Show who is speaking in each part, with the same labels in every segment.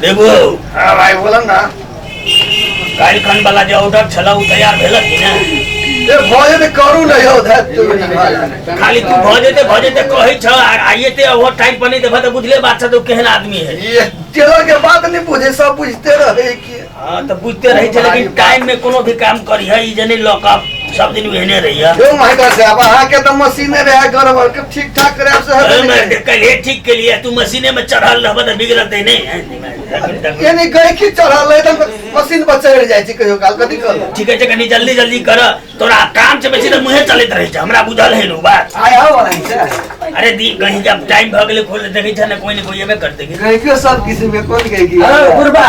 Speaker 1: देबू।
Speaker 2: हाँ भाई, बोल ना।
Speaker 1: काल्हि खन वाला जे ऑर्डर छल ओ तैयार भेलक कि नहि?
Speaker 2: ए भऽ जेतै, करू ने यौ। धैत तोरी।
Speaker 1: खाली तू भऽ जेतै भऽ जेतै कहै छ आ आइए ते ओहो टाइम पर नहि देबह तऽ बुझले बात छ तऽ ओ केहन आदमी है।
Speaker 2: ये टेलर के बात नहीं बुझे, सब बुझते रहे कि।
Speaker 1: हाँ तऽ बुझते रहै छै, लेकिन टाइम में कोनो भी काम करिहे, ई जे नहि लऽ कऽ सब दिन ओहने रहिए।
Speaker 2: यौ मास्टर साहब, अहाँ के तऽ मशीने रहे गड़बड़ के ठीक ठाक करे से हेबे नहि करे।
Speaker 1: कल्हे ठीक के लिए तू मशीने में चढ़ल रहबह तऽ बिगड़तै नहि।
Speaker 2: यानी गैखी चढ़ल रहे तऽ मशीन पर चढ़ि जाइ छी कहियो काल, कथी करू?
Speaker 1: ठीक है, कनी जल्दी जल्दी कर, तोरा काम से बेसी तऽ मुँहे चलैत रहै छै, हमरा बुझल है नु बात।
Speaker 2: आइ आउ अहाँ से।
Speaker 1: अरे दी कहीं जब टाइम भऽ गेलै खोल देखै छ ने, कोई ने कोई एबे करतै कि।
Speaker 2: गैखियो सब किसिम के, कोन गैखी?
Speaker 3: अरे बुढ़बा।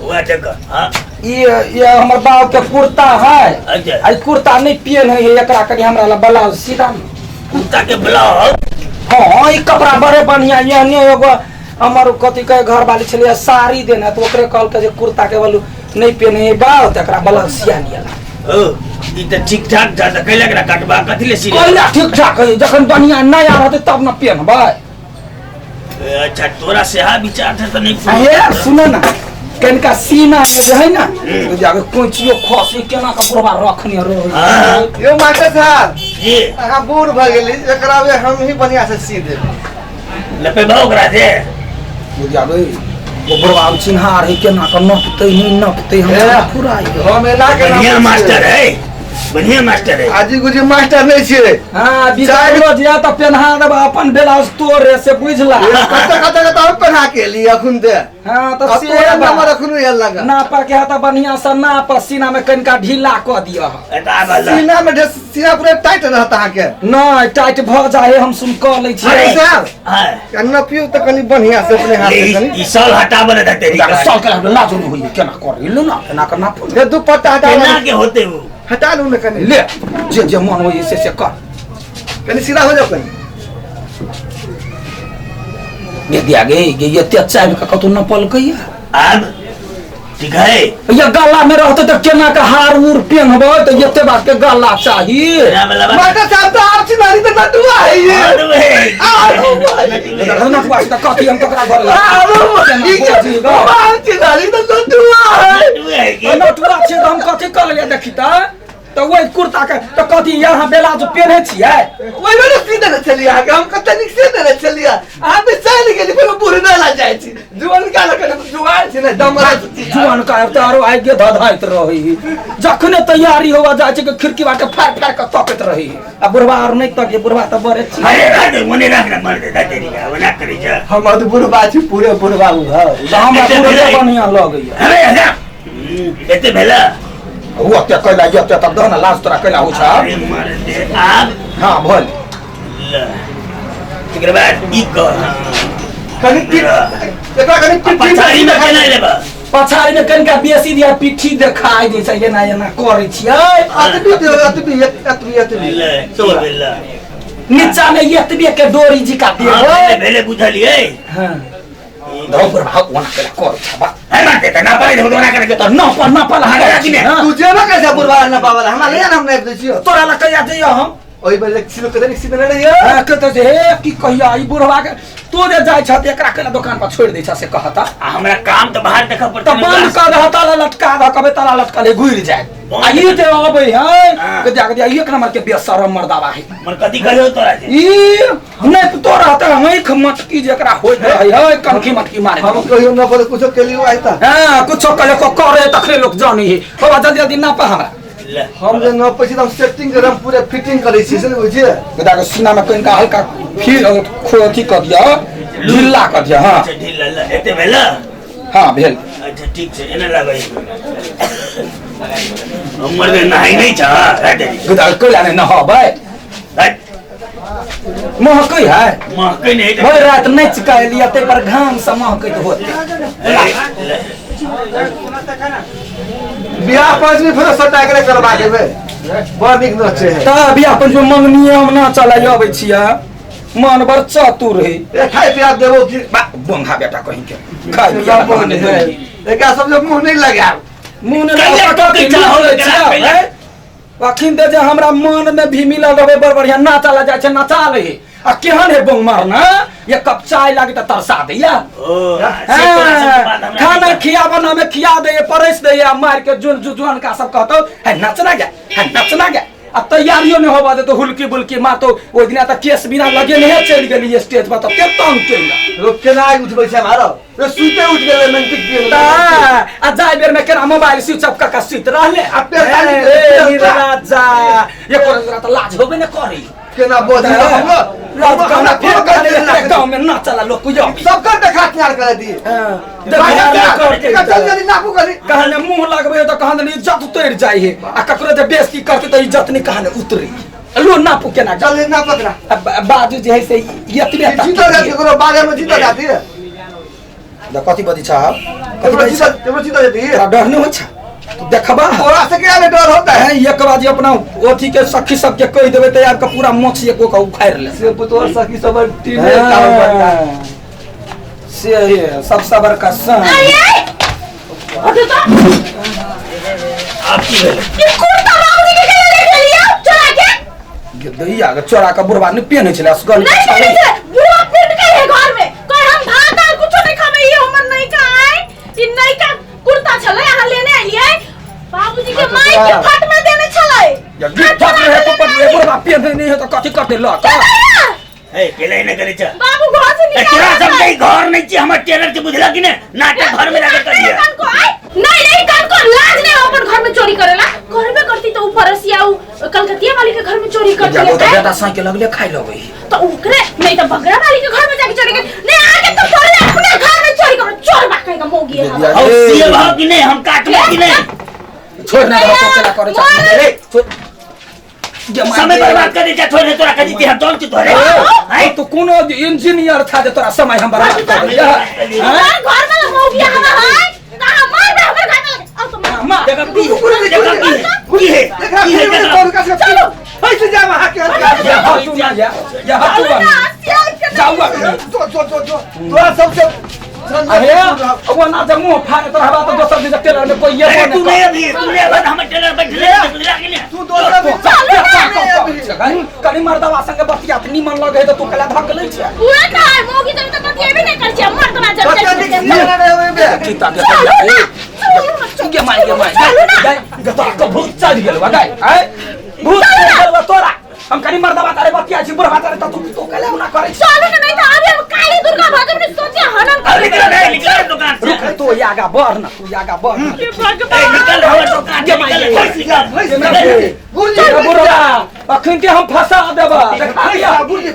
Speaker 1: वएह देख, हाँ।
Speaker 3: ई ये हमर बाप के कुर्ता है।
Speaker 1: अच्छा।
Speaker 3: आ ई कुर्ता नहीं पेन है, एकरा कनी हमरा ला ब्लाउज सीधा।
Speaker 1: कुर्ता के ब्लाउज?
Speaker 3: हाँ, ई कपड़ा बड़े बढ़िया। एहने एगो हमर कथी कहे घर वाली छलियै साड़ी देने, तऽ ओकरे कहलकै जे कुर्ता के बोलू नहीं पेने है बाल, तऽ एकरा ब्लाउज सिया लिया।
Speaker 1: ओ ई तऽ ठीक ठाक छ, तऽ कैला एकरा कटबा कथी ले सिरे?
Speaker 3: कैला ठीक ठाक है, जखन बढ़िया नया रहतै तब न पेनबै।
Speaker 1: अच्छा, तोरा सेहा विचार छै तऽ नहि।
Speaker 3: हे सुन ना, कनिका सीना में जे है ना जाके कोचियो खसी केना के बुढ़बा रखने रहे।
Speaker 1: हाँ।
Speaker 2: यौ मास्टर साहब।
Speaker 1: जी।
Speaker 2: अहाँ बूढ़ भऽ गेली, एकरा बे हम ही बढ़िया से सी देब।
Speaker 1: लपेबा ओकरा दे।
Speaker 3: बुझाबै वो बुढ़बा चिन्हार है, केना के नपतै नहि नपतै हमरा पूरा।
Speaker 2: हम एना के
Speaker 1: बढ़िया मास्टर है, बढ़िया मास्टर है।
Speaker 2: आजी गुजी मास्टर नहीं छियै।
Speaker 3: हाँ, बिगाड़लो जिया तऽ पेन्हा देब अपन ब्लाउज तोरे से, बुझला?
Speaker 2: कत कत कत हम पेन्हा के एली अखुन दे।
Speaker 3: हाँ तऽ
Speaker 2: अब
Speaker 3: से
Speaker 2: तोरा
Speaker 3: बात।
Speaker 2: नंबर अखुन एल लगा।
Speaker 3: नापा के है तऽ बढ़िया से नाप, सीना में कनिका ढीला कऽ दिअ।
Speaker 1: एता आबऽ ल।
Speaker 2: सीना में ढेर सीना पूरा टाइट रहत अहाँ के।
Speaker 3: नहि टाइट भऽ जाए, हम सुन कऽ लै
Speaker 1: अरे।
Speaker 3: छियै।
Speaker 2: साहब।
Speaker 1: हाँ।
Speaker 2: नपियौ तऽ कनि बढ़िया से अपने हाथ
Speaker 1: ले,
Speaker 2: से कनि।
Speaker 1: ई साल हटाबऽ ने तेरी।
Speaker 3: साल के लाजो नहि होइए, केना कर लू ना, केना के नापू?
Speaker 2: ये दुपट्टा हटा
Speaker 1: केना
Speaker 2: लू।
Speaker 1: के होते वो?
Speaker 2: हटा लू ने कनि।
Speaker 3: ले, जे जे मन होइए से से कर।
Speaker 2: कनि सीधा हो जाओ कनि।
Speaker 3: गे दिया गे गे, एते चाबि के कतौ नपलकैया?
Speaker 1: आब ठीक है।
Speaker 3: ये गला में रहते तऽ केना के हार उर पेन्हबै, तऽ एते बात के गला चाही।
Speaker 1: एना वाला बात।
Speaker 2: मास्टर साहब, तो आप चिन्हारी तो नटुआ है ये।
Speaker 1: हाँ, तो है।
Speaker 2: आरो भाई।
Speaker 3: नटुआ छै तऽ कथी, हम ककरा घर लग
Speaker 2: आरो भाई। आप चिन्हारी तो नटुआ है।
Speaker 1: नटुआ है की?
Speaker 3: नटुआ छै तऽ हम कथी कऽ लेलियै? देखी तऽ ओहि कुर्ता के तऽ कथी यहाँ ब्लाउज पेन्है छियै?
Speaker 2: ओहि में सी देने छलियै अहाँके, हम कते नीक से देने छलियै, अहाँ तऽ चलि गेली। फेर बूढ़ नहि ला जाइ छी, जुअनका लऽ कऽ जुआन छी ने दमरा।
Speaker 3: जुआन का तऽ आरो आगे धधाइत रहै, जखने तैयारी हुआ जाइ छै कि खिड़की बाटे फाड़ फाड़ कऽ तकैत रहै, आ बुढ़वा आर नहि तके, बुढ़वा तऽ बड़े छी।
Speaker 1: अरे रह दे, ओने राख ना, मर दे दे तेरी का ओना करै छ।
Speaker 2: हम अध बुढ़बा छी, पूरे बुढ़बा उ हौ।
Speaker 3: तऽ हमरा
Speaker 1: एते
Speaker 3: बुढ़वे
Speaker 1: भेलै।
Speaker 3: बढ़िआँ लगैया।
Speaker 1: अरे हटा, एते भेला।
Speaker 3: ओ ओते कैला एते तब दह ने, लाज तोरा कैला होइ छ?
Speaker 1: अरे मर दे आब।
Speaker 3: हाँ भल।
Speaker 1: ल, तकर बाद ई कह।
Speaker 2: कनि एकरा कनि पिट्ठी।
Speaker 1: पछाड़ी में केना लेबा?
Speaker 3: पछाड़ी में कनिका बेसी दिया, पिट्ठी देखाइ दै छै, एना एना करै छियै।
Speaker 2: अतबी दियौ, अतबी अतबी अतबी।
Speaker 1: ले ई भेला।
Speaker 3: नीचा में एतबे के डोरी जी का
Speaker 1: हाँ,
Speaker 3: देबै।
Speaker 1: भेले भेले, बुझलियै।
Speaker 3: हाँ धौ बुढ़बा, ओना कैला करै छ बा?
Speaker 1: अरे बात है ना, पड़े देखो ना करे।
Speaker 3: तऽ नपल नपल।
Speaker 1: अरे कि ने?
Speaker 2: तू जेबे कैसे बुढ़बा न पावला, हमरा ले ना, हम नापि दै छियौ।
Speaker 3: तोरा लग कहिया जइयो हम?
Speaker 2: ओहि बेर एक सिलो के देने सीधे रहियो।
Speaker 3: हाँ, कहते जे हे की कहिया ई बुढ़वा के तू जे जाइ छह तऽ एकरा केना दोकान पर छोड़ि दै छह से कहता।
Speaker 1: आ हमरा काम तऽ बाहर देखऽ पड़तै
Speaker 3: तऽ
Speaker 1: ने।
Speaker 3: बंद कऽ दह, ताला लटका दह, कबे ताला लटकल है, घुरि जाय। आ ई जे अबै है के जा के एक नंबर के बेशरम मर्दावा है।
Speaker 1: मन कथी कहियो तोरा जे?
Speaker 3: ई नहि तो रहते आँखि मटकी जेकरा होइत रहै है, कनखी मटकी मारे।
Speaker 2: हम कहियो न पर कुछो केलियो आइ तक?
Speaker 3: हाँ, कुछो कले को करे तखने लोक जानी है। बाबा, जल्दी जल्दी नापा हमरा।
Speaker 1: ले।
Speaker 2: हम जे न पैसे हम सेटिंग करम, पूरे फिटिंग करै छी से ने बुझिए।
Speaker 3: गदा के सीना में कनिका हल्का फिर अथी कऽ दिअ, ढिल्ला कऽ दिअ, हाँ।
Speaker 1: अच्छा ढिल्ला, ले एते भेला।
Speaker 3: हाँ भेल।
Speaker 1: अच्छा ठीक छै, एना लाबै। हमर जे नहाय नहि छ हट।
Speaker 3: गदा कैला नहि नहबै?
Speaker 1: हट।
Speaker 3: महकै है।
Speaker 1: महकै नहि।
Speaker 3: भरि राति नाचि कऽ एलियै, ताहि पर घाम से महकैत होते।
Speaker 1: ले।
Speaker 2: बियाह पंचमी फेरो सटा के करबा देबै, बड़ नीक नचे है।
Speaker 3: तऽ बियाह पंचमी मंगनीये हम नाचऽ लए अबै छियै, मन बड़ चतुर है।
Speaker 2: ए खाय पिया देबो की?
Speaker 3: बा बंघा बेटा कहीं के खाय पिया ला बहाने देबै।
Speaker 2: एकरा सब जे मुंह नहीं लगायब।
Speaker 3: मुँह नहि
Speaker 1: कैला
Speaker 3: लगाउ,
Speaker 1: टोकै
Speaker 3: कथी
Speaker 1: छह,
Speaker 3: लऽ लै
Speaker 1: एकरा
Speaker 3: छियै,
Speaker 1: कैला?
Speaker 3: हैं? अखन तऽ जे हमरा मन में भी मिलल रहबै, बड़ बढ़िया नाचऽ लए जाइ छै, नचा ले। आ आ केहन है बंग मारना ये कप चाय लागे त तरसा दैया।
Speaker 1: ओ से तोरा सबके बात हमरा
Speaker 3: खाना
Speaker 1: नहीं
Speaker 3: खिया बना में खिया दे परस दे आ मार के जुन जुजुआन का सब कहतो है नचना गया है नचना गया। आ तैयारियो नहीं होबा दे तो हुलकी बुलकी मातो ओइ दिना त केस बिना लगे नहीं चलि गेली स्टेज पर त ते तंग केला।
Speaker 2: लोग केना उठबै छै मारो रे सुते उठ गेलै मेंटिक पिए
Speaker 3: ता आ जाय बेर में केना मोबाइल स्विच ऑफ क के सुति रहले।
Speaker 2: आ पेड़ ताली
Speaker 3: ए राजा ये कोन त लाज होबे ने करी
Speaker 2: केना बोझ हमरो
Speaker 3: लाज
Speaker 2: हमरा
Speaker 3: कहना
Speaker 2: फेर
Speaker 3: फेर
Speaker 2: कर
Speaker 3: गाँव में ना चला लोग कुजो
Speaker 2: सबकर देखा त्यार कर दी चल जल्दी नापू करी
Speaker 3: कहने मुंह लगबे त कहने इज्जत उतर जाई है आ ककरो जे बेइज्जती करते त इज्जत नहीं कहने उतरी लो नापू केना
Speaker 2: चल नाप पकड़ा।
Speaker 3: बाजू जे है से एतबे तक
Speaker 2: जीतो जाती करो बाजार में जीतो जाती है
Speaker 3: द कथी बदी साहब कथी
Speaker 2: केकरो
Speaker 3: बदी
Speaker 2: जीतो केकरो जीतो जाती है
Speaker 3: तोरा डर नहीं होइ छा तू देखबा
Speaker 2: तोरा से क्या डर होता है
Speaker 3: है एक बार जे अपना ओथी के सखी सबके कहि देबै त यार के पूरा मोछ एको के उखाड़ि ले
Speaker 2: से पुतोर सखी सब टीम में काम करता
Speaker 3: से है सब सबर का संग।
Speaker 4: अरे उठो तो
Speaker 1: आप की भेलै
Speaker 4: ये कुर्ता बाबूजी के गले ले लिया चोरा के
Speaker 3: गे दैया के चोरा के बुढ़बा नहीं पेन्है छलै असगर
Speaker 4: नहीं पहने छे बुढ़वा पिट के है घर में कोई हम भात आर कुछो नहीं खाबे ये हमर नहीं का आए ई नहीं का कुर्ता छलै अहाँ लेने आइलियै बाबूजी के माई के फट में देने छलै
Speaker 3: या गिफ्ट रहे तो पर रे बुढ़बा पेन्है नहीं है तो कथी करतै ल के
Speaker 1: ए केले नहीं करै छ
Speaker 4: बाबू घर से
Speaker 1: ए,
Speaker 4: निकाल
Speaker 1: तोरा सब के घर नहीं छी हमर टेलर के बुझला कि ने नाटक घर में लाके करिए
Speaker 4: नहीं नहीं कान को लाज नहीं अपन घर में चोरी करेला करबे करती तो ऊपर रसिया उ कलकतिया वाली के घर में चोरी करती
Speaker 3: जागो त
Speaker 4: है
Speaker 3: बेटा साइकिल लगले खाइ लगै
Speaker 4: तो ओकरे नहीं तो बगरा वाली के घर में जाके चोरी कर नहीं आके तो पहले अपने घर में चोरी करो चोर बा कहेगा मोगी है
Speaker 3: दे
Speaker 1: और सीए भाव कि नहीं हम काटबो कि नहीं
Speaker 3: छोड़ ना चला करे
Speaker 4: मोर-
Speaker 3: रे छोड़
Speaker 1: समय बर्बाद कर दे छोड़ दे तोरा कह दी हम दौड़ के तोरे
Speaker 3: आई तो कोनो इंजीनियर था जे तोरा समय हम बर्बाद कर दिया
Speaker 4: हमार घर में मोगी हमार है कहां मार बे हमर घर में लगे अब तो मार
Speaker 3: मार
Speaker 1: देखा की देखा की की है
Speaker 2: देखा
Speaker 1: की है
Speaker 2: फिर
Speaker 1: देखा
Speaker 2: तोर का
Speaker 4: चलो।
Speaker 2: पैसे जा वहां के
Speaker 3: या हटू ना या या हटू
Speaker 4: चलो ना
Speaker 3: ना
Speaker 4: सिया के
Speaker 3: जाऊ अभी।
Speaker 2: जो जो जो जो तोरा सबसे
Speaker 3: अरे वो ना जब मुंह फाड़े तो हवा तो दोसर दिन टेलर में कोई ये
Speaker 1: अरे तू नहीं अभी तू नहीं अभी हमर टेलर बैठले बुझला कि नहीं
Speaker 2: तू दोसर दिन
Speaker 3: कनी मर्दवा संगे बतियात निमन लगे तो तू कला धक लै छै
Speaker 4: पूरा का है मोगी तो तो बतिएबे नहीं कर छी मर तो जब
Speaker 2: बच्चा
Speaker 4: चल
Speaker 2: निक नहीं होबे बे
Speaker 3: चिता के
Speaker 4: चलो ना चलो ना
Speaker 3: गे माय गे माय
Speaker 4: चलो ना
Speaker 3: गाय गे तोरा के भूत चढ़ गेल बा गाय आय भूत चढ़ गेल बा तोरा हम कनी मर्दवा तारे बतिया छी बुढ़वा तारे त तू तो कला ना करै छी
Speaker 4: चलो ना नहीं तो अभी हम काली दुर्गा भजन में सोचे हनन
Speaker 1: अरे निकल रे निकल दुकान से
Speaker 3: रुक तो आगा बढ़ ना तू आगा बढ़ ना
Speaker 4: हे
Speaker 1: ए
Speaker 4: भगवान
Speaker 1: निकल हमर दुकान से निकल निकल
Speaker 2: गुरुजी
Speaker 3: ए बुढ़वा अखन के हम फंसा देबा देखा दिया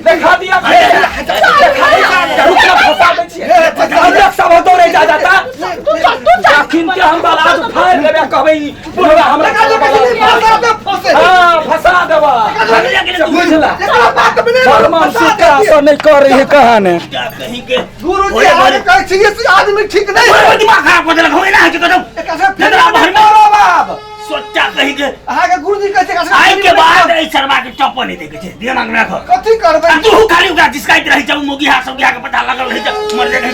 Speaker 3: देखा दिया देखा दिया रुक ना फंसा दै छियै अध्यक्ष सब दौड़े जा जाता
Speaker 4: तू चल तू चल
Speaker 3: अखन के हम बलाज फाड़ देबे कहबै ई बुढ़वा हमरा
Speaker 2: लगा दो कहीं फंसा दे फंसे
Speaker 3: हां फंसा देबा बुझला
Speaker 2: एकरा बात में नहीं
Speaker 3: बलमान सिक्का से नहीं कर रही है कहाने
Speaker 1: क्या कहीं के
Speaker 2: गुरुजी आज कहै छी से आदमी ठीक नहीं है
Speaker 1: दिमाग खराब कर देलक हम एना के कदम
Speaker 2: एकरा से फिर
Speaker 1: एकरा भर में
Speaker 2: मारो बाप
Speaker 1: सोचा कहीं के
Speaker 2: अहाँ के गुरुजी कहै छै एकरा से
Speaker 1: आई के बाद ए शर्मा के चप्पल नहीं देखे छै दिमाग में राख
Speaker 2: कथी करबै
Speaker 1: तू खाली ओकरा जिसकाइत रही जब मोगी हाथ सब के पता लगल रही जब मर जाए